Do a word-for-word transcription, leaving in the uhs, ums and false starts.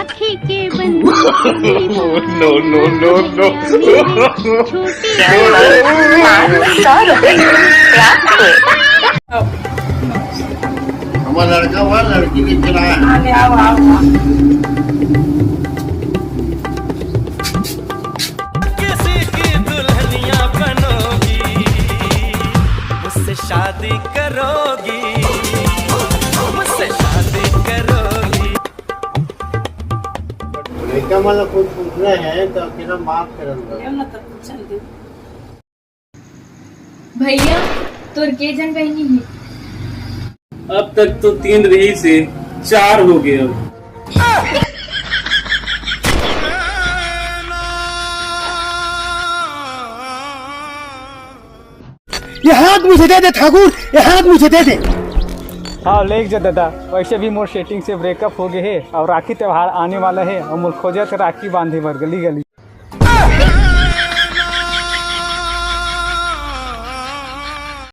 आँखें के बंधन। No, no, no, no। छोटे हमारा लड़का हुआ, लड़की लेकर आया। किसी की दुल्हनिया बनोगी, मुझसे शादी करोगी, मुझसे शादी करोगी। लड़का मन ला कुछ पूछना है तो अकेला माफ करन दो। भैया, तोर के जन बहिनी हे? अब तक तो तीन रहिसे, चार हो गे अब। ये हाथ मुझे दे दे ठाकुर, ये हाथ मुझे दे दे। हाँ, लेके जा दादा। वैसे भी मोर सेटिंग से ब्रेकअप हो गए हे और राखी त्योहार आने वाला हे और मोर खोजत हे राखी बांधे बर गली गली।